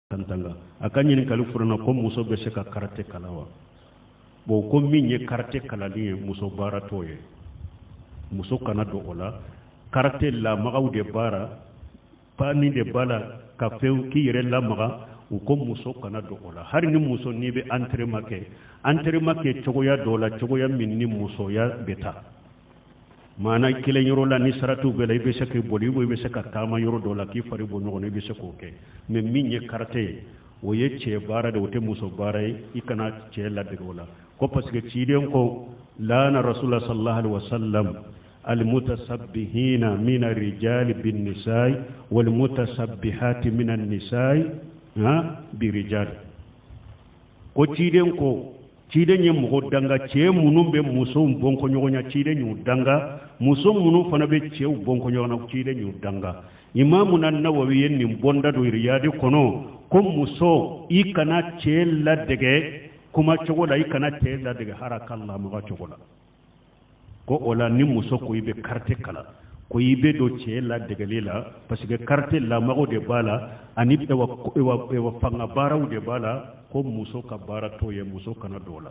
Kan tanga a ka ɲininkali fɔlɔ ko muso bɛ se ka karate kalan wa? Bon, ko min ye karate kalanni ye, muso baara t'o ye, muso kana don o la. Karate lamagaw de baara pani de b'a la ka fɛn k'i yɛrɛ lamaga. U ko muso kana don o la. Hali ni muso n'i bɛ entraînement kɛ, entraînement kɛ cogoya dɔ la, cogoya min ni musoya bɛ taa maana kelen yɔrɔ la, ni saratiw bɛɛ la, i bɛ se k'i boli, i bɛ se ka taama yɔrɔ dɔ la k'i fari bɔ ɲɔgɔn na, i bɛ se k'o kɛ. Mais min ye karate ye, o ye cɛ baara de, o tɛ muso baara ye. I kana cɛ ladege o la ko parce que ciden ko laana rasulullah sallallahu alaihi wasallam almutasabbihina min arrijali bin nisai walmutasabbihati min annisai ha birijali. Ko ciden ko, ciden ye mɔgɔ danga, cɛ minnu bɛ musow bɔnkɔɲɔgɔnya, ciden y'u danga. Muso minnu fana bɛ cɛw bɔnkɔɲɔgɔn na, ciden y'u danga. Imamuna Nawawi ye nin bɔnda don Riyadi kɔnɔ ko muso, i kana cɛ ladege kuma cogo la, i kana cɛ ladege haraka lamaga cogo la. Ko o la, ni muso ko i bɛ karate kalan, ko i bɛ don cɛ ladegeli la, parce que karate lamagaw de b'a la ani fanga baaraw de b'a la, ko muso ka baara t'o ye, muso kana don o la.